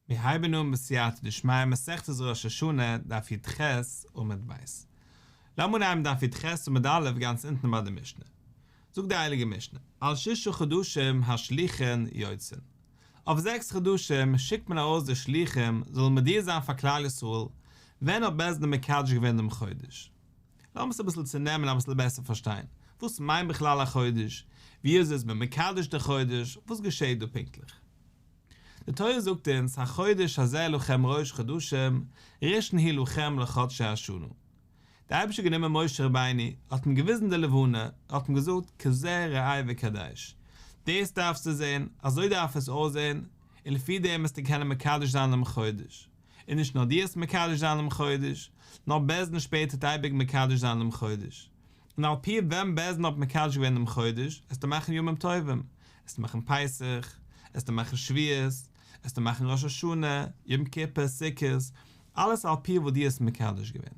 מיר הייבן אן בסייעתא דשמיא מסכת ראש השנה דף י"ח עמוד ב'. לאמיר אנהייבן דף י"ח עמוד א' גאנץ אונטן ביי די משנה. זאגט די הייליגע משנה, על שישה חדשים השלוחין יוצאין. אויף זעקס חדשים שיקט מען ארויס די שלוחים זאלן מודיע זיין פאר כלל ישראל ווען האט בית דין מקדש געווען דעם חודש. לאמיר עס אביסל צונעמען אביסל בעסער פארשטיין, וואס מיינט בכלל א חודש, ווי אזוי איז מען מקדש די חודש, וואס געשעט דא פונקטליך. די תורה זאגט אונז החודש הזה לכם ראש חדשים ראשון הוא לכם לחדשי השנה. דער אייבערשטער האט גענומען משה רבינו, האט אים געוויזן די לבנה, האט אים געזאגט כזה ראה וקדש, דאס דארפסטו זען, אזוי דארף עס אויסזען, און לפי דעם וועסטו קענען מקדש זיין דעם חודש. און נישט נאר דו וועסט מקדש זיין דעם חודש, נאר בית דין שפעטער וועט אייביג מקדש זיין דעם חודש. און על פי ווען בית דין האט מקדש געווען דעם חודש, עסטו מאכן ימים טובים, עסטו מאכן פסח, עסטו מאכן שבועות, עסטו מאכן ראש השנה, יום כיפור, סוכות, אלעס על פי וואס דו האסט מקדש געווען.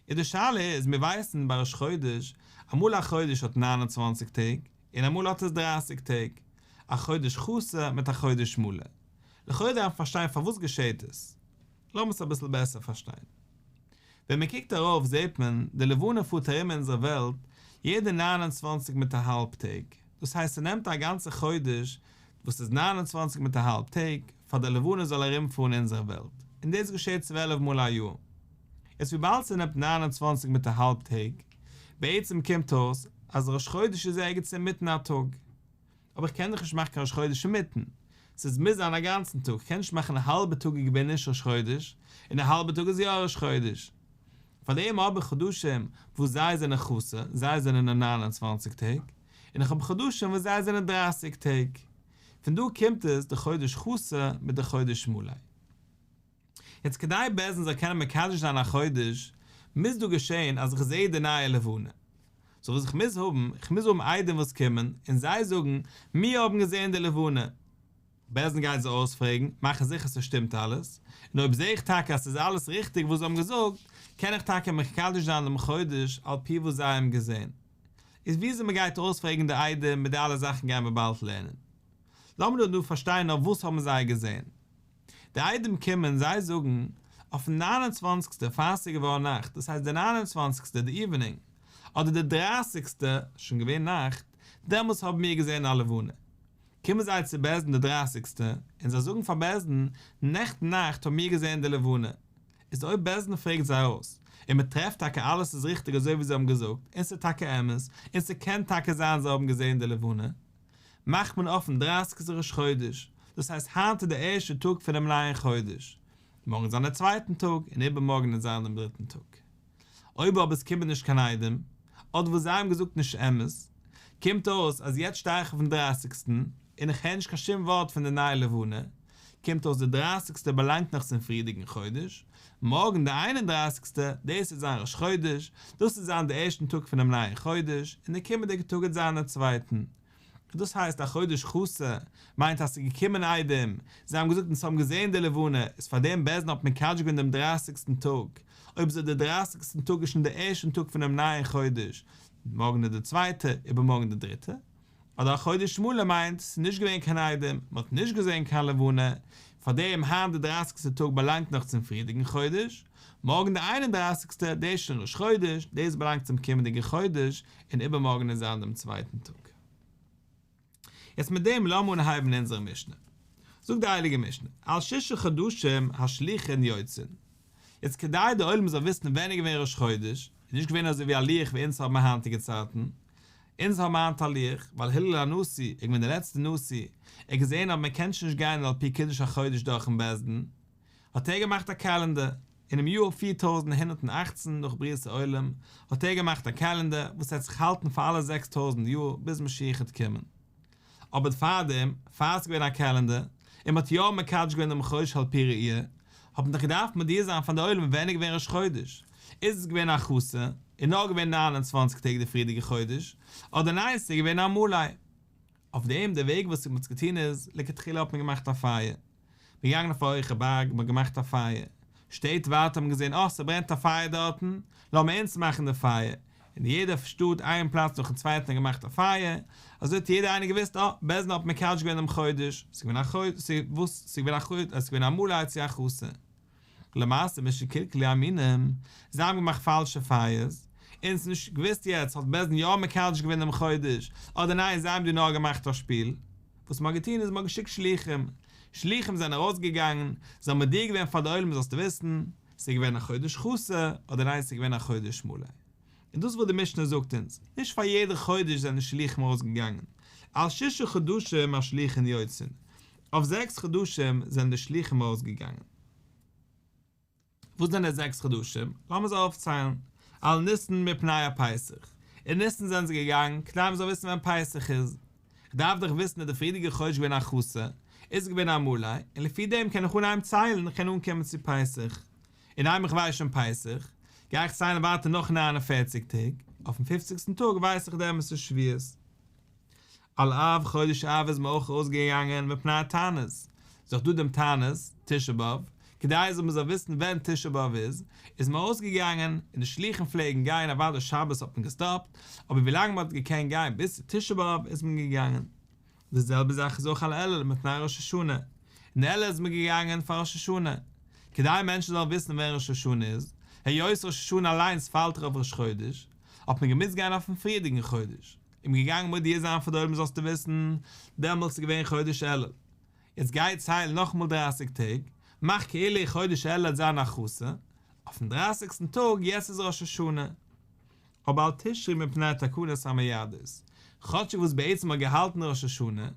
און די שאלה איז, מיר ווייסן ביי ראש חודש, אמאל א חודש האט 29 טעג, און אמאל האט עס 30 טעג, א חודש חסר מיט א חודש מלא. לכאורה דארף מען פארשטיין פארוואס געשעט עס. לאמיר עס אביסל בעסער פארשטיין. ווען מען קוקט ארויף זעט מען די לבנה פארט ארום אונזער וועלט יעדע 29 מיט א האלב טעג, דאס הייסט ס'נעמט א גאנצע חודש וואס איז 29 מיט א האלב טעג פאר די לבנה זאל ארום פארן אונזער וועלט, און דאס געשעט 12 מאל א יאר. יעצט וויבאלד ס'נעמט 29 מיט א האלב טעג, בעצם קומט אויס אז ראש חודש איז ערגעץ אינמיטן א טאג. אבער איך קען דאך נישט מאכן קיין ראש חודש אינמיטן, ס'איז מוז זיין א גאנצן טאג, איך קען נישט מאכן א האלבע טאג איז געווען נישט ראש חודש, און א האלבע טאג איז יא ראש חודש. פאר דעם האב איך חדשים וואס זיי זענען חסר, זיי זענען נאר 29 טעג, און איך האב חדשים וואס זיי זענען 30 טעג. פון דא קומט עס די חודש חסר מיט די חודש מלא. יעצט כדי בית דין זאל קענען מקדש זיין א חודש, מוז דא געשען אז איך זעה די נייע לבנה. סאו וואס איך מוז האבן, איך מוז האבן עדים וואס קומען און זיי זאגן, מיר האבן געזען די לבנה. בית דין גייט זיי אויספרעגן, מאכן זיכער ס'שטימט אלעס, און אויב זעה איך טאקע אז ס'איז אלעס ריכטיג וואס זיי האבן געזאגט, קען איך טאקע מקדש זיין דעם חודש על פי וואס זיי האבן געזען. איז וויאזוי מ'גייט אויספרעגן די עדים מיט די אלע זאכן גייען מיר באלד לערנען. לאמיר דא פארשטיין נאר וואס האבן זיי געזען. די עדים קומען זיי זאגן, אויפן ניין און צוואנציגסטע פאר ס'איז געווארן נאכט, דאס הייסט די ניין און צוואנציגסטע די evening, אדער די דרייסיגסטע, שוין געווען נאכט, דעמאלטס האבן מיר געזען א לבנה. קומען זיי צו בית דין די דרייסיגסטע, און זיי זאגן פאר בית דין, נעכטן נאכט האבן מיר געזען די לבנה. איז אויב בית דין פרעגט זיי אויס, און מען טרעפט טאקע אלעס איז ריכטיג אזוי ווי זיי האבן געזאגט, און ס'איז טאקע אמת, און ס'קען טאקע זיין זיי האבן געזען די לבנה, מאכט מען אויפן דרייסיגסטע ראש חודש, דאס הייסט היינט איז דער ערשטער טאג פונעם נייען חודש, מארגן זיין דער צווייטן טאג, און איבערמארגן וועט זיין דעם דריטן טאג. אויב אבער עס קומען נישט קיין עדים, אדער וואס זיי האבן געזאגט נישט אמת, קומט אויס אז יעצט שטיי איך אויפן דרייסיגסטן, און איך הער נישט קיין שום ווארט פון די נייע לבנה, קומט אויס די דרייסיגסטע באלאנגט נאך צום פריערדיגן חודש, מארגן די איין און דרייסיגסטע, דאס וועט זיין ראש חודש, דאס וועט זיין די ערשטן טאג פונעם נייען חודש, און די קומענדיגע טאג וועט זיין דער צווייטן. דאס הייסט א חודש חסר, מיינט אז ס'איז געקומען עדים, זיי האבן געזאגט אונז האבן געזען די לבנה, איז פאר דעם בית דין האט מקדש געווען דעם דרייסיגסטן טאג, אויב אזוי דער דרייסיגסטן טאג איז שוין דער ערשטן טאג פונעם נייען חודש, מארגן איז דער צווייטע, איבערמארגן דער דריטע. אדער א חודש מלא מיינט ס'איז נישט געווען קיין עדים, מ'האט נישט געזען קיין לבנה, פארדעם היינט די דרייסיגסטע טאג באלאנגט נאך צום פריערדיגן חודש, מארגן די איין און דרייסיגסטע, דאס איז שוין ראש חודש, דאס באלאנגט צום קומענדיגן חודש, און איבערמארגן איז זיין דעם צווייטן טאג. יעצט מיט דעם לאמיר אנהייבן אונזערע משנה. זאגט די הייליגע משנה, על שישה חדשים השלוחין יוצאין. יעצט כדי די עולם זאל וויסן ווען איז געווען ראש חודש, איז נישט געווען אזוי ווי א לוח ווי אונז האבן היינטיגע צייטן, אונז האבן היינט א לוח, ווייל הלל הנשיא איז געווען דער לעצטער נשיא, ער האט געזען אז מען קען שוין נישט גיין על פי קידוש החודש דורכן בית דין, האט ער געמאכט א קאלענדער, אינעם יאר 4118 נאך בריאת העולם, האט ער געמאכט א קאלענדער וואס וועט זיך האלטן פאר אלע 6000 יאר ביז משיח וועט קומען. אבער פארדעם, פאר עס איז געווען א קעלענדער, און מען האט יא מקדש געווען דעם חודש על פי ראי', האט מען דאך געדארפט מודיע זיין פאר די עולם ווען איז געווען ראש חודש, איז עס געווען א חסר, און נאר געווען 29 טעג די פריערדיגע חודש, אדער ניין ס'איז געווען א מלא. אויף דעם די וועג וואס מען האט עס געטון איז, לכתחילה האט מען געמאכט א פייער, מען געגאנגען אויף א הויכע בארג, מען האט געמאכט א פייער, שטעט ווייטער האט מען געזען אה ס'ברענט א פייער דארטן, לאמיר אונז מאכן די פייער. אין יעדע שטאט איין פלאץ נאכן צווייטן האט געמאכט א פייער, אזוי האט יעדער איינער געוואוסט אה, בית דין האט מקדש געווען דעם חודש, ס'איז געווען א חודש, וואס, ס'איז געווען א חודש, ס'איז געווען א מלא צו א חסר. למעשה משקלקלו המינים, זיי האבן געמאכט פאלשע פייערס, און ס'איז נישט געוואוסט יעצט האט בית דין יא מקדש געווען דעם חודש, אדער ניין זיי האבן דא נאר געמאכט א שפיל. וואס מ'האט געטון איז מ'האט געשיקט שלוחים, שלוחים זענען ארויסגעגאנגען, זיי האבן מודיע געווען פאר די עולם זאלסטו וויסן, ס'איז געווען א חודש חסר, אדער ניין ס'איז געווען א חודש מלא. און דאס איז וואס די משנה זאגט אונז, נישט פאר יעדע חודש זענען שלוחים ארויסגעגאנגען, על ששה חדשים השלוחין יוצאין, אויף זעקס חדשים זענען די שלוחים ארויסגעגאנגען. וואס זענען די זעקס חדשים? לאמיר זיי אויפציילן, על ניסן מפני הפסח, אין ניסן זענען זיי געגאנגען כדי מען זאל וויסן ווען פסח איז, כ'דארף דאך וויסן איז די פריערדיגע חודש געווען א חסר, איז עס געווען א מלא, און לפי דעם קען איך אנהייבן ציילן, איך קען אנקומען צו פסח. און איינמאל איך ווייס שוין פסח, גיי איך ציילן ווייטער נאך 49 טעג, אויפן פופציגסטן טאג ווייס איך דעמאלס איז שבועות. על אב, חודש אב איז מען אויך ארויסגעגאנגען מפני התענית, ס'איז דאך דא דעם תענית, תשעה באב, כדי אז מען זאל וויסן ווען תשעה באב איז, איז מען ארויסגעגאנגען, און די שלוחים פלעגן גיין, אוודאי שבת האט מען געסטאפט, אבער ווילאנג מען האט געקענט גיין ביז צו תשעה באב איז מען געגאנגען. די זעלבע זאך איז אויך על אלול מפני ראש השנה, אין אלול איז מען געגאנגען פאר ראש השנה, כדי מענטשן זאלן וויסן ווען ראש השנה איז, היות ראש השנה אליינס פאלט דאך אויף ראש חודש, האט מען געמוזט גיין אויפן פריערדיגן חודש, איז מען געגאנגען מודיע זיין פאר די עולם זאלסטו וויסן, דעמאלטס איז געווען חודש אלול, יעצט גיי צייל נאכאמאל דרייסיג טעג, מאך כאילו חודש אלול וועט זיין א חסר, אויפן דרייסיגסטן טאג יעצט איז ראש השנה. אבער על תשרי מפני תקנת המועדות, כאטשיג וואס בעצם האט געהאלטן ראש השנה,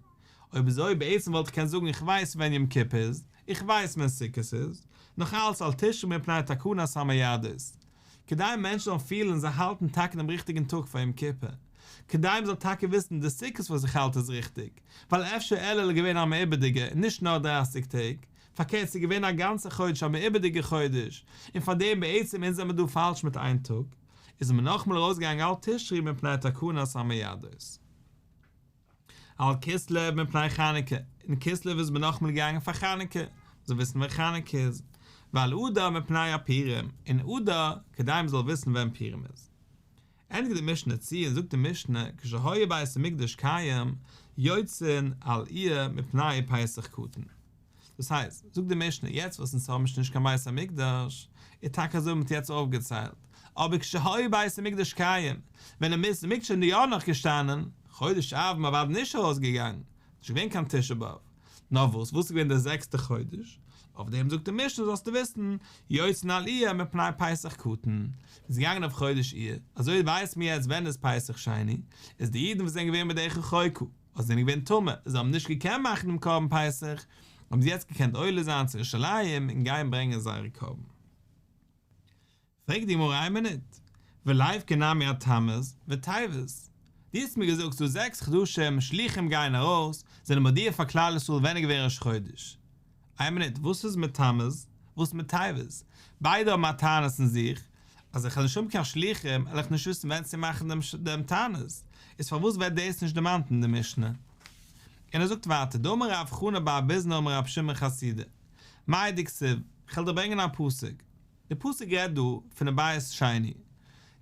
אויב אזוי בעצם וואלט איך קענען זאגן איך ווייס ווען יום כיפור איז, איך ווייס ווען סוכות איז, נאך אלץ על תשרי מפני תקנת המועדות, כדי מענטשן זאלן פילן זיי האלטן טאקע דעם ריכטיגן טאג פאר יום כיפור, כדי מען זאל טאקע וויסן די סוכות וואס איך האלט איז ריכטיג, ווייל אפשר אלול איז געווען א מעובר'דיגע און נישט נאר דרייסיג טעג, פארקערט ס'איז געווען א גאנצע חודש א מעובר'דיגע חודש, און פארדעם בעצם אונז זעמיר דא פאלש מיט איין טאג, איז מען נאכאמאל ארויסגעגאנגען על תשרי מפני תקנת המועדות. על כסלו מפני חנוכה, אין כסלו איז מען נאכאמאל געגאנגען פאר חנוכה, מ'זאל וויסן ווען חנוכה איז, ועל אדר מפני הפורים, אין אדר, כדי מ'זאל וויסן ווען פורים איז. ענדיגט די משנה צו און זאגט די משנה, כשהיה בית המקדש קיים, יוצאין על אייר מפני פסח קטן. דאס הייסט, זאגט די משנה, יעצט וואס אונז האבן שוין נישט קיין בית המקדש, איז טאקע אזוי ווי מ'האט יעצט אויפגעציילט, אבער כשהיה בית המקדש קיים, ווען די בית המקדש איז יא נאך געשטאנען, חודש אב איז מען אוודאי נישט ארויסגעגאנגען, נישט געווען קיין תשעה באב, נאר וואס, וואס איז געווען דער זעקסטער חודש? אויף דעם זאגט די משנה זאלסטו וויסן, יוצאין על אייר מפני פסח קטן, מ'איז געגאנגען אויף חודש אייר, אזוי ווייסט מען יעצט ווען איז פסח שני, איז די אידן וואס זענען געווען בדרך רחוקה, אדער זענען געווען טמא, זיי האבן נישט געקענט מאכן דעם קרבן פסח, האבן זיי יעצט געקענט עולה זיין צו ירושלים און גיין ברענגען זייער קרבן. פרעגט די גמרא איין מינוט, וליפקו נמי אתמוז וטבת, דו האסט מיר געזאגט ס'דא זעקס חדשים שלוחים גייען ארויס, זענען מודיע פאר כלל ישראל ווען איז געווען ראש חודש, איין מינוט, וואס איז מיט תמוז? וואס מיט טבת? ביידע האבן א תענית אין זיך, אז איך וועל נישט האבן קיין שלוחים, וועל איך נישט וויסן ווען צו מאכן דעם תענית, איז פארוואס ווערט דאס נישט דערמאנט אין די משנה? און ער זאגט ווייטער, דאמר רב חנא בר ביזנא אמר רב שמעון חסידא, מאי דכתיב, כ'וועל דיר ברענגען א פסוק, די פסוק רעדט דא פונעם בית שני,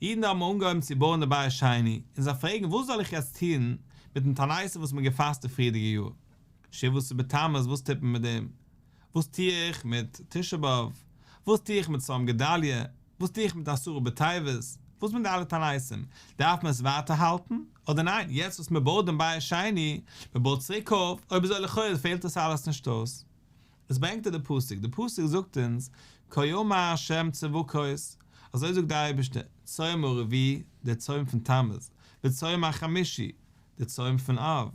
אידן האבן אנגעהויבן צו בויען די בית שני, און זיי פרעגן וואס זאל איך יעצט טון מיטן תענית וואס מ'האט געפאסט די פריערדיגע יאר? שבעה עשר בתמוז וואס טוט מען מיט דעם? וואס טו איך מיט תשעה באב? וואס טו איך מיט צום גדליה? וואס טו איך מיט עשרה בטבת? וואס מיט די אלע תעניתים? דארף מען עס ווייטער האלטן? אדער ניין, יעצט וואס מען בויט דעם בית שני, מען בויט צוריק אויף, אויב אזוי לכאורה פעלט עס אלעס נישט אויס. עס ברענגט ער די פסוק, די פסוק זאגט אונז, כה אמר ה' צבקות, אזוי זאגט דער אייבערשטער, צום הרביעי, דער צום פון תמוז, וצום החמישי, די צום פון אב,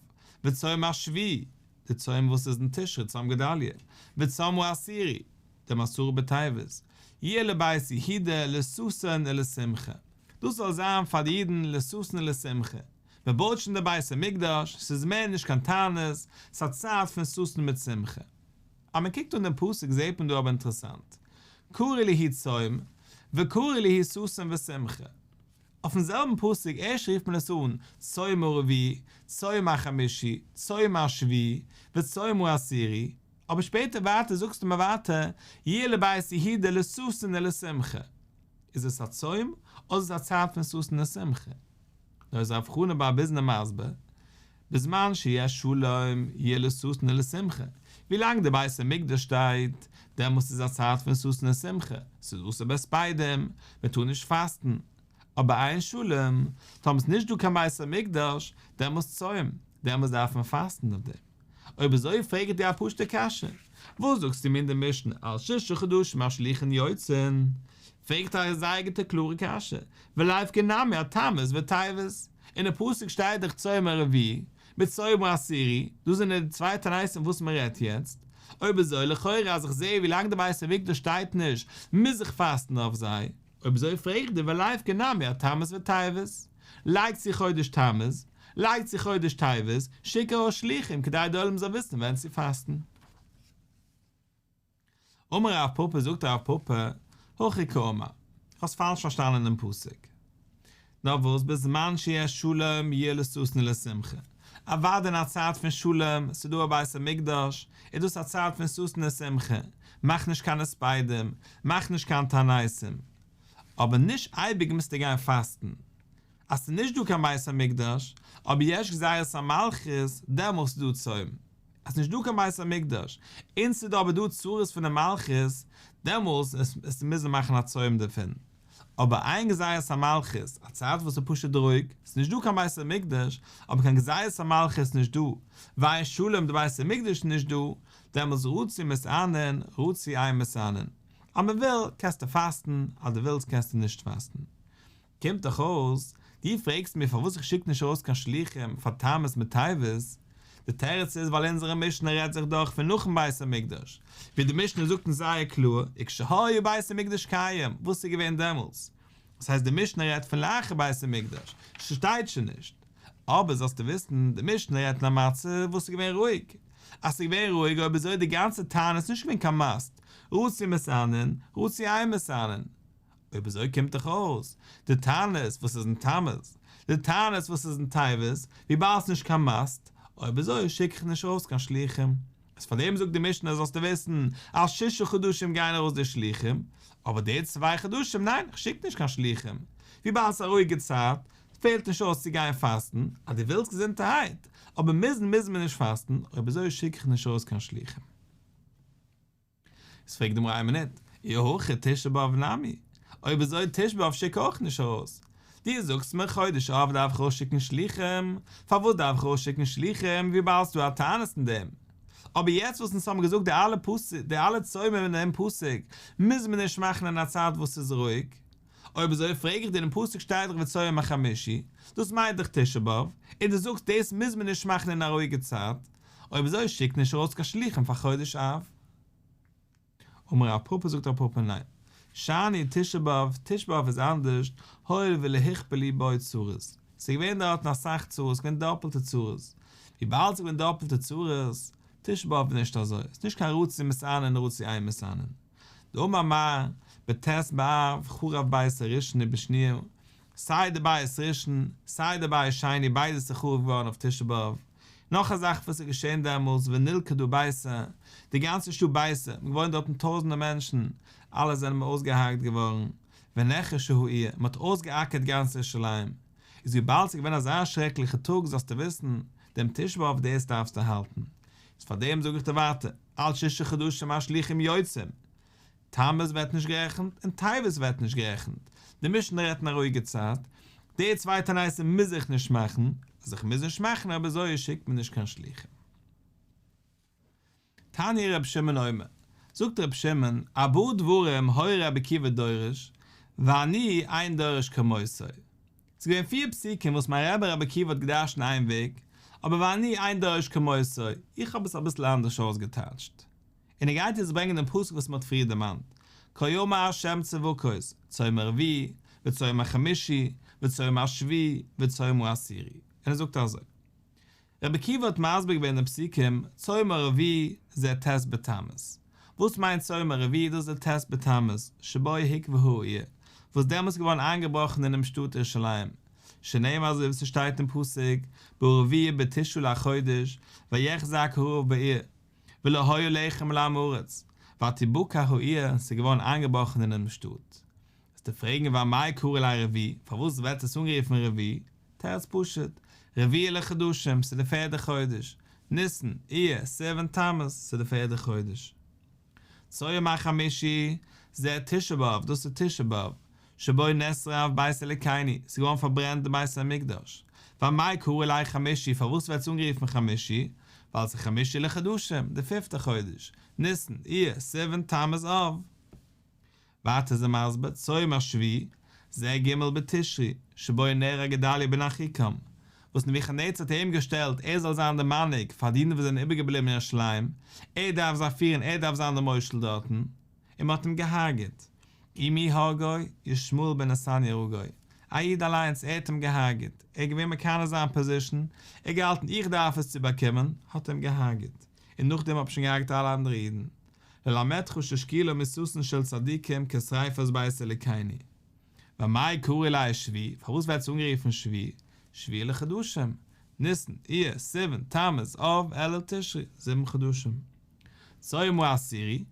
וצום השביעי, די צום וואס איז אין תשרי, צום גדליה, וצום העשירי, דעם עשרה בטבת, יהיה לבית יהודה לששון ולשמחה, דאס זאל זיין פאר די אידן לששון ולשמחה, מען בויט שוין די בית המקדש, ס'איז מער נישט קיין תענית, ס'איז א צייט פון ששון מיט שמחה. אז מען קוקט אן דעם פסוק זעט מען דא אבער אינטערעסאנט, קרי להו צום, וקרי להו ששון ושמחה. אויפן זעלבן פסוק ערשט רופט מען עס אן צום הרביעי, צום החמישי, צום השביעי, וצום העשירי, אבער שפעטער ווייטער זאגסטו מיר ווייטער יהיה לבית יהודה לששון ולשמחה. איז עס א צום אדער איז עס א צייט פון ששון ושמחה? נאר איז רב חנא בר ביזנא מסביר, בזמן שיש שלום יהיה לששון ולשמחה, ווילאנג די בית המקדש שטייט, דעמאלסט איז א צייט פון ששון ושמחה, ס'איז אסור בהספדים, מען טאר נישט פאסטן, אבער אין שלום, טאמער ס'איז נישט דא קיין בית המקדש, דעמאלסט צום, דעמאלסט דארף מען פאסטן אויף דעם. אויב אזוי פרעג איך דיר א פשוטע קשיא, וואס זאגסטו מיר אין די משנה על ששה חדשים השלוחין יוצאין? פרעגט ער א זייער גוטע קלארע קשיא, וליפקו נמי אתמוז וטבת, אין די פסוק שטייט דאך צום הרביעי מיט צום העשירי, דאס זענען די צוויי תעניתים וואס מען רעדט יעצט, אויב אזוי לכאורה אז איך זעה ווי לאנג די בית המקדש שטייט נישט מוז איך פאסטן אויף זיי, אויב אזוי פרעג איך דיר וליפקו נמי אתמוז וטבת, לייג צו חודש תמוז, לייג צו חודש טבת, שיק ארויס שלוחים כדי די עולם זאל וויסן ווען צו פאסטן. אמר רב פפא זאגט רב פפא, הכי קאמר, האסט פאלש פארשטאנען דעם פסוק. נאר וואס בזמן שיש שלום יהיה לששון ולשמחה, אוודאי אין א צייט פון שלום, ס'איז דא א בית המקדש, איז דאס א צייט פון ששון ושמחה, מאך נישט קיין הספדים, מאך נישט קיין תעניתים, אבער נישט אייביג מוזטו גיין פאסטן, אז ס'איז נישט דא קיין בית המקדש, אבער יש גזירת המלכות, דעמאלס איז דא צום. אז ס'איז נישט דא קיין בית המקדש, און ס'איז דא אבער דא צרות פון די מלכות, דעמאלס וועסטו מוזן מאכן א צום דערפון. אבער אין גזירת המלכות, א צייט וואס איז פשוט רואיג, ס'איז נישט דא קיין בית המקדש, אבער קיין גזירת המלכות איז נישט דא, ואין שלום די בית המקדש איז נישט דא, דעמאלס רצו מתענין, רצו אין מתענין. אז מ'וויל, קענסטו פאסטן, אז דו ווילסט קענסטו נישט פאסטן. קומט דאך אויס, דו פרעגסט מיר פארוואס איך שיק נישט ארויס קיין שלוחים פאר תמוז מיט טבת, די תירוץ איז ווייל אונזערע משנה רעדט זיך דאך פון נאכן בית המקדש, ווי די משנה זאגט אונז זייער קלאר, וכשהיה בית המקדש קיים, וואס איז געווען דעמאלס? דאס הייסט די משנה רעדט פון לאחר בית המקדש, ס'שטייט שוין נישט. אבער זאלסטו וויסן, די משנה רעדט אין א מצב וואס איז געווען רואיג. אז ס'איז געווען רואיג אויב אזוי די גאנצע תענית איז נישט געווען קיין מאסט, רצו מתענין, רצו אין מתענין. אויב אזוי קומט דאך אויס, די תענית וואס איז אין תמוז, די תענית וואס איז אין טבת, וויבאלד ס'נישט קיין מאסט, אויב אזוי שיק איך נישט ארויס קיין שלוחים. איז פאר דעם זאגט די משנה זאלסטו וויסן אז שישה חדשים גייען ארויס די שלוחים, אבער די צוויי חדשים ניין, איך שיק נישט קיין שלוחים, וויבאלד ס'איז א רואיגע צייט, פעלט נישט אויס צו גיין פאסטן, אז דו ווילסט געזונטערהייט, אבער מוזן מוז מען נישט פאסטן, אויב אזוי שיק איך נישט ארויס קיין שלוחים. איז פרעגט די גמרא איין מינוט, אי הכי תשעה באב נמי, אויב אזוי תשעה באב שיק אויך נישט ארויס, דו זאגסט מיר חודש אב דארף איך ארויסשיקן שלוחים, פארוואס דארף איך ארויסשיקן שלוחים וויבאלד ס'דא א תענית אין דעם, אבער יעצט וואס אונז האבן געזאגט די אלע פסוק די אלע צומים אין דעם פסוק מוז מען נישט מאכן אין א צייט וואס ס'איז רואיג, אויב אזוי פרעג איך דיר אין פסוק שטייט דאך וצום החמישי, דאס מיינט דאך תשעה באב, און דו זאגסט דאס מוז מען נישט מאכן אין א רואיגע צייט, אויב אזוי שיק נישט ארויס קיין שלוחים פאר חודש אב. אמר רב פפא זאגט רב פפא ניין, שאני תשעה באב, תשעה באב איז אנדערש, הואיל ולא הוכפלו בו צרות, ס'איז געווען דארטן אסאך צרות, ס'איז געווען דאפלטע צרות, וויבאלד ס'איז געווען דאפלטע צרות, תשעה באב איז נישט אזוי, ס'איז נישט קיין רצו מתענין רצו אין מתענין. דאמר מר, בט' באב חרב בית הראשון ובשניה, סיי די בית ראשון, סיי די בית שני ביידע איז חרוב געווארן אויף תשעה באב, נאך א זאך וואס איז געשען דעמאלס ונלכדה ביתר, די גאנצע שטאט ביתר, מ'האט געוואוינט דארטן טויזענטער מענטשן, אלע זענען אויסגעהארגט געווארן, ונחרשה העיר, מען האט אויסגעאקערט גאנץ ירושלים, איז וויבאלד ס'איז געווען אזא שרעקליכע טאג זאלסטו וויסן, דעם תשעה באב דאס דארפסטו האלטן, איז פארדעם זאג איך דיר ווייטער, על ששה חדשים השלוחים יוצאים, תמוז ווערט נישט גערעכנט און טבת ווערט נישט גערעכנט, די משנה רעדט אין א רואיגע צייט, די צוויי תעניתים מוז איך נישט מאכן, אז איך מוז נישט מאכן אויב אזוי שיקט מען נישט קיין שלוחים. תניא ר' שמעון אומר, זאגט ר' שמעון, ארבעה דברים היה רבי עקיבא דורש, ואני אין דורש כמותו. ס'איז געווען פיר פסוקים וואס מיין רבי רבי עקיבא האט געדרש'נט איין וועג, אבער ואני אין דורש כמותו, איך האב עס אביסל אנדערש אויסגעטייטשט. און ער גייט יעצט ברענגען דעם פסוק וואס מען האט פריער דערמאנט, כה אמר ה' צבקות, צום הרביעי, וצום החמישי, וצום השביעי, וצום העשירי. און ער זאגט אזוי. רבי עקיבא האט מסביר געווען די פסוקים, צום הרביעי זה ט' בתמוז. וואס מיינט צום הרביעי? דאס איז ט' בתמוז, שבו הוקבעה העיר, וואס דעמאלס איז געווארן איינגעבראכן אינעם שטאט ירושלים, שנאמר אזוי ווי ס'שטייט אין פסוק, ברביעי בתשעה לחודש, ויחזק הרעב בעיר. ולא היה לחם לעם הארץ, ותבקע העיר, ס'איז געווארן איינגעבראכן אינעם שטאט. איז וועסטו פרעגן ואמאי קרי ליה רביעי, פארוואס ווערט עס אנגערופן רביעי? תירוץ פשוט, רביעי לחדשים, ס'איז די פערדע חודש, ניסן, אייר, סיוון, תמוז, ס'איז די פערדע חודש. צום החמישי, זה תשעה באב, דאס איז תשעה באב, שבו נשרף בית אלוקינו, ס'איז געווארן פארברענט די בית המקדש. ואמאי קרי ליה חמישי, פארוואס ווערט עס אנגערופן חמישי? ווייל ס'איז חמישי לחדשים, די פיפטע חודש, ניסן, אייר, סיוון, תמוז, אב. ווייטער איז ער מסביר, צום השביעי, זה ג' בתשרי, שבו נהרג גדליה בן אחיקם, וואס נבוכדנצר האט איהם געשטעלט ער זאל זיין דער מנהיג פאר די אידן וואס זענען איבערגעבליבן אין ירושלים, ער דארף זיי פירן, ער דארף זיין דער מושל דארטן, און מען האט אים געהארגעט. ומי הרגו? ישמעאל בן נתניה הרגו. א איד אליינס, ער האט אים געהארגעט. ער איז געווען מקנא זיין פאזישן, ער האט געהאלטן איך דארף עס צו באקומען, האט ער אים געהארגעט. און נאכדעם האט מען שוין געהארגעט אלע אנדערע אידן. ללמדך ששקולה מיתתן של צדיקים כשריפת בית אלוקינו. ואמאי קרי ליה שביעי, פארוואס ווערט עס אנגערופן שביעי? שביעי לחדשים, ניסן, אייר, סיוון, תמוז, אב, אלול, תשרי, זיבן חדשים. צום העשירי,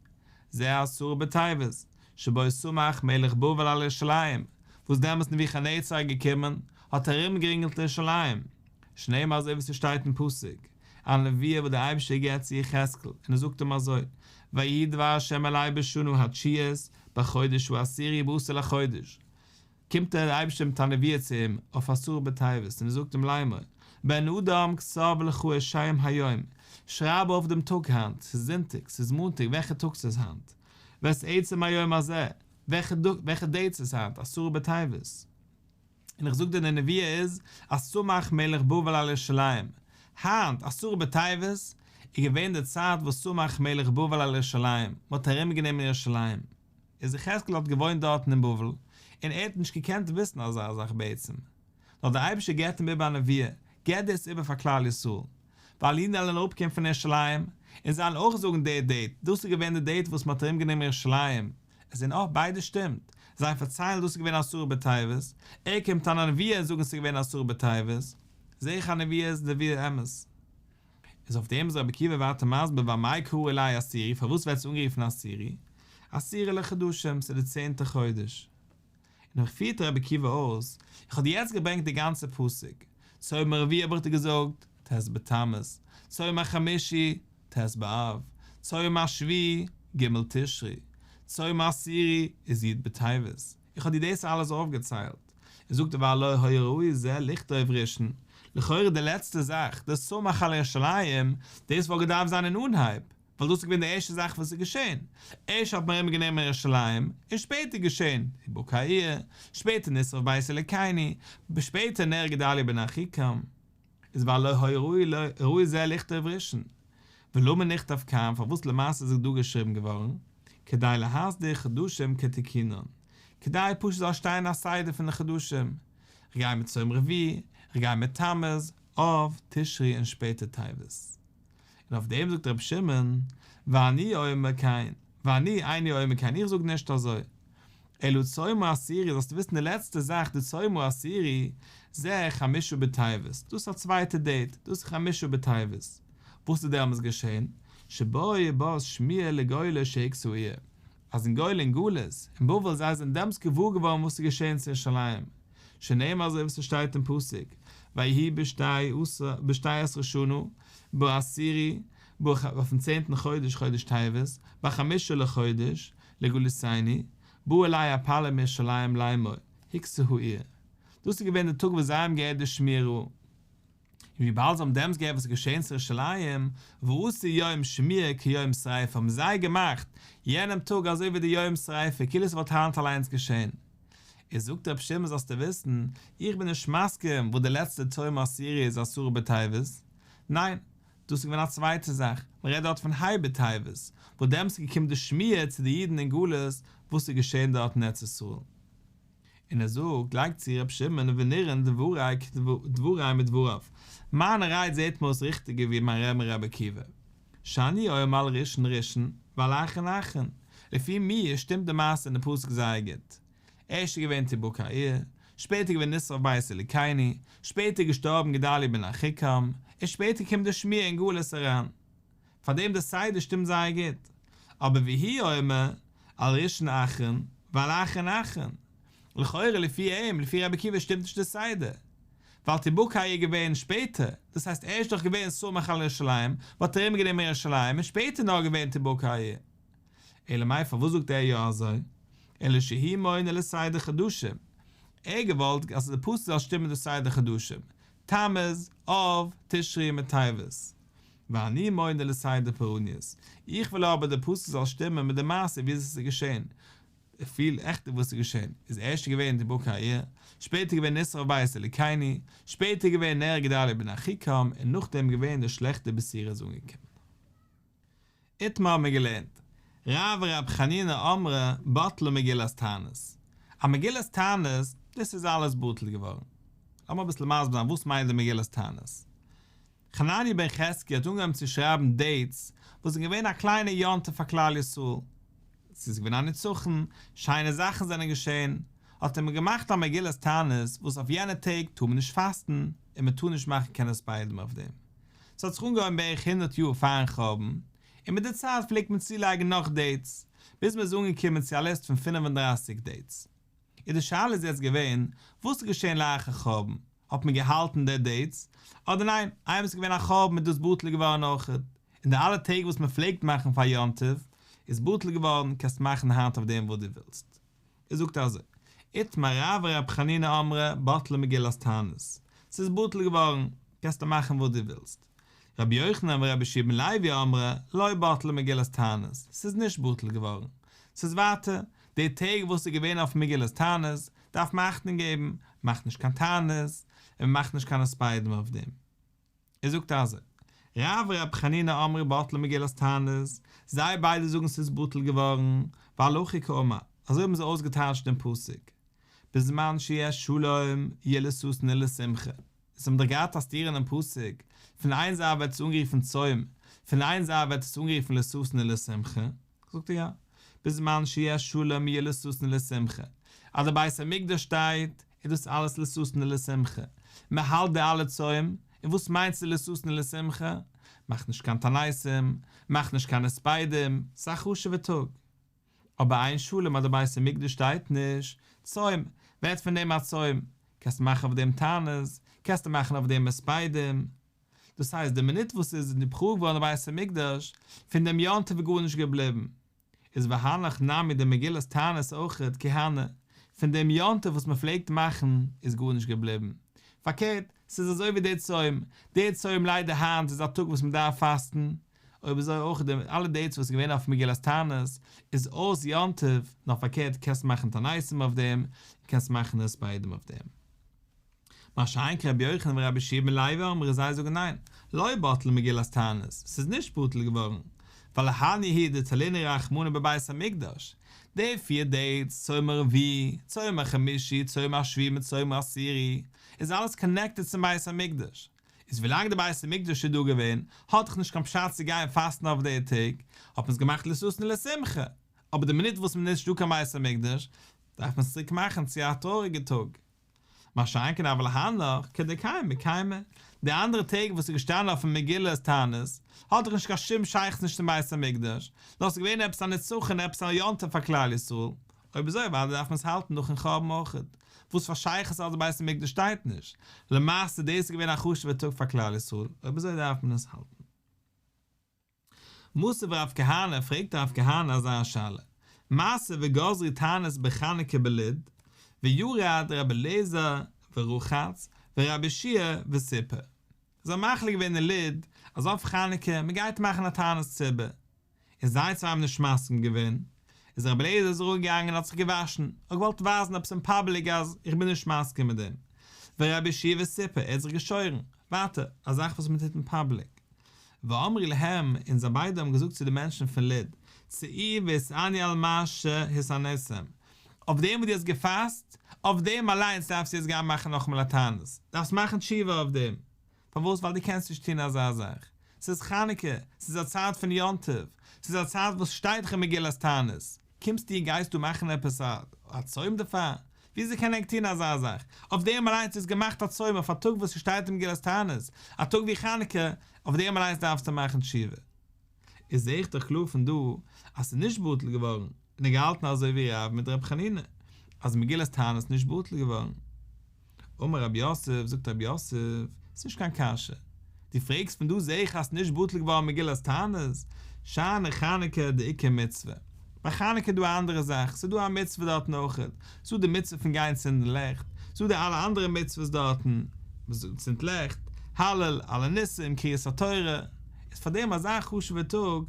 זה עשרה בטבת, שבו סמך מלך בבל על ירושלים, וואס דעמאלס נבוכדנצר איז געקומען, האט ארומגערינגלט ירושלים, שנאמר אזוי ווי ס'שטייט אין פסוק, א נבואה וואס דער אייבערשטער געבט צו יחזקאל, און ער זאגט אים אזוי, ויהי דבר ה' אלי בשנה התשיעית בחודש העשירי בעשור לחודש, קומט דער אייבערשטער מיט א נבואה צו אים אויף עשרה בטבת, און ער זאגט אים לאמור, בן אדם כתוב לך את שם היום, שרייב אויף דעם טאג היינט, ס'איז זונטאג, ס'איז מאנטאג, וועלכע טאג ס'איז היינט, ואת עצם היום הזה, וועלכע דעיט ס'איז היינט, עשרה בטבת. און איך זאג דיר די נבואה איז אז סמך מלך בבל על ירושלים, היינט עשרה בטבת איז געווען די צייט וואס סמך מלך בבל על ירושלים, מען האט ארום גענומען ירושלים, איז יחזקאל האט געוואוינט דארטן אין בבל, און ער האט נישט געקענט וויסן אזא זאך בעצם, נאר דער אייבערשטער געבט אים איבער א נבואה, געב דאס איבער פאר כלל ישראל, ווייל אידן וועלן אראפקומען פון ירושלים, און זיי וועלן אויך זאגן די דעיט, דאס איז געווען די דעיט וואס מען האט ארום גענומען ירושלים, עס זענען אויך ביידע שטימט, זיי פארציילן דאס איז געווען עשרה בטבת, ער קומט אן א נבואה זאגן ס'איז געווען עשרה בטבת, זעה איך א נבואה איז נבואה אמת. איז אויף דעם איז רבי עקיבא ווייטער מסביר ואמאי קרי ליה עשירי פארוואס ווערט עס אנגערופן עשירי, עשירי לחדשים ס'איז די צענטע חודש. און אויך פירט רבי עקיבא אויס, איך האב דיר יעצט געברענגט די גאנצע פסוק, צום הרביעי האב איך דיר געזאגט, ט' בתמוז, צום החמישי, ט' באב, צום השביעי, ג' תשרי, צום העשירי איז י' בטבת, איך האב דיר דאס אלעס אויפגעציילט, און זאגט ער והלא היה ראוי זה לכתוב ראשון, לכאורה די לעצטע זאך, די סמך על ירושלים, דאס וואלט געדארפט זיין אין אנהייב, ווייל דאס איז געווען די ערשטע זאך וואס איז געשען, ערשט האט מען ארום גענומען ירושלים, און שפעטער געשען תבקע העיר, שפעטער נשרף בית אלוקינו, שפעטער נהרג גדליה בן אחיקם. איז והלא היה ראוי זה לכתוב ראשון, ולמה נכתב כאן, פארוואס למעשה איז עס דא געשריבן געווארן, כדי להסדיר חדשים כתיקונן, כדי פשוט זאל שטיין א סדר פון די חדשים, כ'גיי מיט צום רביעי, כ'גיי מיט תמוז, אב, תשרי און שפעטער טבת. און אויף דעם זאגט רבי שמעון, ואני אומר כן, ואני איני אומר כן, איך זאג נישט אזוי. אלא צום העשירי, זאלסטו וויסן די לעצטע זאך די צום העשירי, זה חמשה בטבת, דאס איז א צווייטע דעיט, דאס איז חמשה בטבת. וואס איז דעמאלס געשען? שבו באת שמועה לגולה שהוכתה העיר, אז אין גולה אין גלות, אין בבל זיי זענען דעמאלס געוואר געווארן וואס איז געשען צו ירושלים, שנאמר אזוי ווי ס'שטייט אין פסוק, ויהי בשתי עשרה שנה, בעשירי, אויפן צענטן חודש חודש טבת, בחמישה לחודש, לגלותנו, בא אלי הפליט מירושלים לאמור, הוכתה העיר. דאס איז געווען די טאג וואס זיי האבן געהערט די שמועה רעה. און וויבאלד זיי האבן דעמאלטס געהערט וואס איז געשען צו ירושלים, ועשו יום שמועה כיום שריפה, האבן זיי געמאכט יענעם טאג אזוי ווי די יום שריפה, כאילו עס וואלט היינט אליינס געשען. איז זאגט רבי שמעון זאלסטו וויסן, איך בין נישט מסכים וואס די לעצטע צום העשירי איז עשרה בטבת, ניין, דאס איז געווען א צווייטע זאך, מען רעדט דארט פון ה' בטבת, וואס דעמאלטס איז געקומען די שמועה צו די אידן אין גלות וואס איז געשען דארט אין ארץ ישראל. און ער זאגט, לייגט צו ר' שמעון ונראין דברי דברי מדבריו, מיינע רייד זעט מיר אויס ריכטיגער ווי מיין רבי'ן רבי עקיבא, שאני אומר על ראשון ראשון ועל אחרון אחרון, לפי מיר שטימט די מעשה אין די פסוק זייער גוט, ערשט איז געווען תבקע העיר, שפעטער איז געווען נשרף בית אלוקינו, שפעטער איז געשטארבן גדליה בן אחיקם, און שפעטער קומט די שמועה אין גלות אריין. פאר דעם די סדר שטימט זייער גוט. אבער והוא אומר, על ראשון אחרון, ועל אחרון אחרון. לכאורה לפי אים, לפי רבי עקיבא שטימט נישט די סדר. ווייל תבקע העיר איז געווען שפעטער, דאס הייסט ערשט דאך געווען סמוך על ירושלים, מ'האט ארום גענומען ירושלים, און שפעטער נאר געווען תבקע העיר. אלא מאי פארוואס זאגט ער יא אזוי? אלא שהוא מונה לסדר חדשים, ער האט געוואלט אז די פסוק זאל שטימען די סדר חדשים, תמוז, אב, תשרי מיט טבת. ואני מונה לסדר פורעניות, איך וויל אבער די פסוק זאל שטימען מיט די מעשה ווי אזוי עס איז געשען, פיל עכטער וואס איז געשען, איז ערשט געווען תבקע העיר, שפעטער געווען נשרף בית אלוקינו, שפעטער געווען נהרג גדליה בן אחיקם, און נאכדעם געווען די שלעכטע בשורה איז אנגעקומען. איתמר האבן מיר געלערנט, רב ורב חנינא אמרי בטלה מגילת תענית. א מגילת תענית, דאס איז אלעס בטל געווארן. לאמיר אביסל מסביר זיין וואס מיינט די מגילת תענית. חנניה בן חזקיה האט אנגעהויבן צו שרייבן דעיטס וואס איז געווען א קליינע יום טוב פאר כלל ישראל. ס'איז געווען א נצחון, שיינע זאכן זענען געשען, האט ער געמאכט א מגילת תענית וואס אויף יענע טעג טאר מען נישט פאסטן און מען טאר נישט מאכן קיין הספדים אויף דעם. ס'האט זיך אנגעהויבן בערך הונדרעט יאר פארן חורבן, און מיט די צייט פלעגט מען צולייגן נאך דעיטס, ביז מ'איז אנגעקומען צו א ליסט פון 35 דעיטס. און די שאלה איז יעצט געווען, וואס איז געשען לאחר חורבן? האט מען געהאלטן די דעיטס? אדער ניין, איינמאל ס'איז געווען א חורבן איז דאס בטל געווארן אויכעט, און די אלע טעג וואס מ'פלעגט מאכן פאר יום טוב, איז בטל געווארן, קענסט מאכן היינט אויף דעם וואס דו ווילסט. ער זאגט אזוי, איתמר רב ורב חנינא אמרי בטלה מגילת תענית, ס'איז בטל געווארן, קענסטו מאכן וואס דו ווילסט. רבי יוחנן ורבי יהושע בן לוי אמרי לא בטלה מגילת תענית, ס'איז נישט בטל געווארן, ס'איז ווייטער, די טעג וואס איז געווען אויף מגילת תענית, דארף מען אכטונג געבן, מ'מאכט נישט קיין תענית, און מ'מאכט נישט קיין הספדים אויף דעם. ער זאגט אזוי, רב ורב חנינא אמרי בטלה מגילת תענית, זיי ביידע זאגן ס'איז בטל געווארן, ווייל הכי קאמר, אזוי האבן זיי אויסגעטייטשט דעם פסוק, בזמן שיש שלום יהיה לששון ולשמחה, אונז האבן דאך געהאט א סתירה אינעם פסוק, פון איין זייט ווערט עס אנגערופן צום, פון איין זייט ווערט עס אנגערופן לששון ולשמחה, זאגט ער יא, בזמן שיש שלום יהיה לששון ולשמחה, אז דער בית המקדש שטייט, איז דאס אלעס לששון ולשמחה, מען האלט די אלע צום, און וואס מיינט ס'איז לששון ולשמחה? מאכט נישט קיין תעניתים, מאכט נישט קיין הספדים, ס'איז א חשוב'ע טאג. אבער אין שלום אז דער בית המקדש שטייט נישט, צום, ווערט פון דעם א צום, קענסט מאכן אויף דעם תענית, קענסטו מאכן אויף דעם הספדים, דאס הייסט די מינוט וואס ס'איז חרוב געווארן די בית המקדש, פון דעם יום טוב איז גארנישט געבליבן, איז והנך נמי די מגילת תענית אויכעט כי הני, פון דעם יום טוב וואס מען פלעגט מאכן איז גארנישט געבליבן, פארקערט, ס'איז אזוי ווי די צום, די צום ליידער היינט איז א טאג וואס מען דארף פאסטן, אויב אזוי אויך די אלע דעיטס וואס איז געווען אויף מגילת תענית איז אויס יום טוב, נאר פארקערט קענסט מאכן תעניתים אויף דעם, און קענסט מאכן הספדים אויף דעם. מה שאין כן רבי יוחנן ורבי יהושע בן לוי אמרי זיי זאגן ניין, לא בטלה מגילת תענית, ס'איז נישט בטל געווארן, ווייל הני הוא דתלינהו רחמנא בבית המקדש, די פיר דעיטס, צום הרביעי, צום החמישי, צום השביעי מיט צום העשירי, איז אלעס קאנעקטעד צום בית המקדש, איז ווילאנג די בית המקדש איז דא געווען, האט דאך נישט קיין פשט צו גיין פאסטן אויף די טעג, האט מען עס געמאכט לששון ולשמחה, אבער די מינוט וואס מען נישט דא קיין בית המקדש, דארף מען עס צוריק מאכן צו א טרויעריגע טאג. מה שאין כן אבל הנך כדקיימי קיימי, די אנדערע טעג וואס איז געשטאנען אויפן מגילת תענית, האט דאך נישט קיין שום שייכות נישט צום בית המקדש, נאר ס'איז געווען עפעס א נצחון עפעס א יום טוב פאר כלל ישראל, אויב אזוי אוודאי דארף מען עס האלטן נאכן חורבן אויכעט, וואס פאר שייכות אז די בית המקדש שטייט נישט, למעשה דאס איז געווען א חשוב'ע טאג פאר כלל ישראל, אויב אזוי דארף מען עס האלטן. מתיב רב כהנא, פרעגט רב כהנא אזא שאלה, מעשה וגזרו תענית בחנוכה בלוד, וירד רבי אליעזר ורחץ ורבי יהושע וסיפר. זיי האבן מחליט געווען אין לוד אז אויף חנוכה מען גייט מאכן א תענית ציבור, און זיי צוויי האבן נישט מסכים געווען, איז רבי אליעזר איז אראפגעגאנגען און האט זיך געוואשן, ער האט געוואלט ווייזן עפעס אין פאבליק אז איך בין נישט מסכים מיט דעם, ורבי יהושע וסיפר, ער האט זיך געשוירן, ווייטער, א זאך וואס מען טוט אין פאבליק. ואמרו להם, און זיי ביידע האבן געזאגט צו די מענטשן פון לוד, צאו והתענו על מה שהתעניתם, אויף דעם וואס דו האסט געפאסט, אויף דעם אליינס דארפסטו יעצט גיין מאכן נאכאמאל א תענית, דארפסט מאכן תשובה אויף דעם. פארוואס? ווייל דו קענסט נישט טון אזא זאך. ס'איז חנוכה, ס'איז א צייט פון יום טוב, ס'איז א צייט וואס שטייט דאך אין מגילת תענית, קומסטו און גייסט דא מאכן עפעס א צום דערפאר? וויאזוי קען ענק טון אזא זאך? אויף דעם אליינס איז געמאכט א צום אויף א טאג וואס ס'שטייט אין מגילת תענית, א טאג ווי חנוכה, אויף דעם אליינס דארפסטו מאכן תשובה. איז זעה איך דאך קלאר פון דא אז ס'איז נישט בטל געווארן, און ער געהאלטן אזוי ווי רב מיט ר' חנינא. אז מגילת תענית איז נישט בטל געווארן. אמר רב יוסף, זאגט רב יוסף, ס'איז נישט קיין קשיא, דו פרעגסט פון דא זעה איך אז ס'איז נישט בטל געווארן מגילת תענית, שאני חנוכה דאיכא מצוה, ביי חנוכה איז דא א אנדערע זאך, ס'איז דא א מצוה דארטן אויכעט, ס'איז דא די מצוה פון גיין צינדן לעכט, ס'איז דא די אלע אנדערע מצוות דארטן, מ'צינדט לעכט, הלל, על הניסים, קריאת התורה, איז פארדעם אזא חשוב'ע טאג,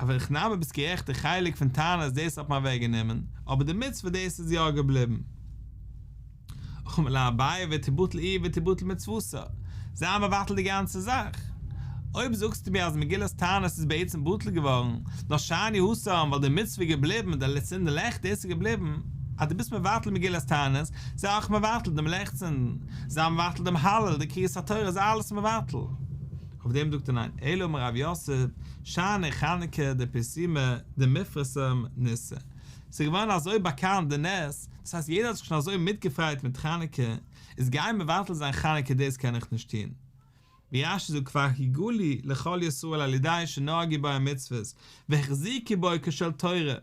אבער הכי נמי ביסט גערעכט די חלק פון תענית דאס האט מען אוועק גענומען, אבער די מצוה דאס איז יא געבליבן. אמר ליה אביי ותיבטל איהי ותיבטל מצוותה, זיי מבטל די גאנצע זאך. אויב זאגסטו מיר אז מגילת תענית איז בעצם בטל געווארן, נאר שאני התם ווייל די מצוה איז געבליבן, די צינדן לעכט דאס איז געבליבן, אז דו ביסט מבטל מגילת תענית, זיי אויך מבטל דעם לעכט צינדן, זיי מבטל דעם הלל, די קריאת התורה, זיי אלעס מבטל. אויף דעם זאגט ער ניין, אלא אמר רב יוסף, שאני חנוכה דפרסומי דמיפרסם ניסא. ס'איז געווארן אזוי באקאנט די נס, דאס הייסט יעדער האט זיך שוין אזוי מיטגעפרייט מיט חנוכה, איז גיין מבטל זיין חנוכה דאס קען איך נישט טון. ווי רש"י זאגט כבר הוא גלוי לכל ישראל על ידי שנהגו בו המצוות והחזיקו בו כשל תורה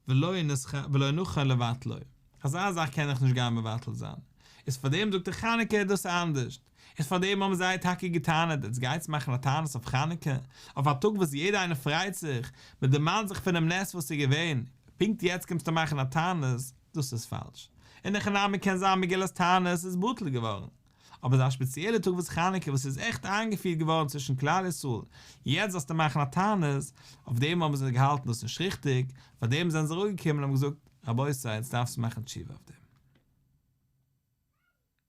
ולא נכון לבטלו. אזא זאך קען איך נישט גיין מבטל זיין. איז פארדעם זאגט ער חנוכה איז דאס אנדערשט. איז פארדעם האבן זיי טאקע געטענה'ט עטס גייטס מאכן א תענית אויף חנוכה, אויף א טאג וואס יעדער איינער פרייט זיך, מען דערמאנט זיך פונעם נס וואס איז געווען, פונקט יעצט קומסטו מאכן א תענית, דאס איז פאלש. אין הכי נמי קען זיין מגילת תענית איז בטל געווארן, אבער אזא שפעציעלע טאג וואס חנוכה וואס איז עכט איינגעפירט געווארן צווישן כלל ישראל, יעצט זאלסטו מאכן א תענית, אויף דעם האבן זיי געהאלטן דאס איז נישט ריכטיג, פאר דעם זענען זיי אראפגעקומען און האבן געזאגט, רבותי, יעצט דארפסטו מאכן תשובה אויף דעם.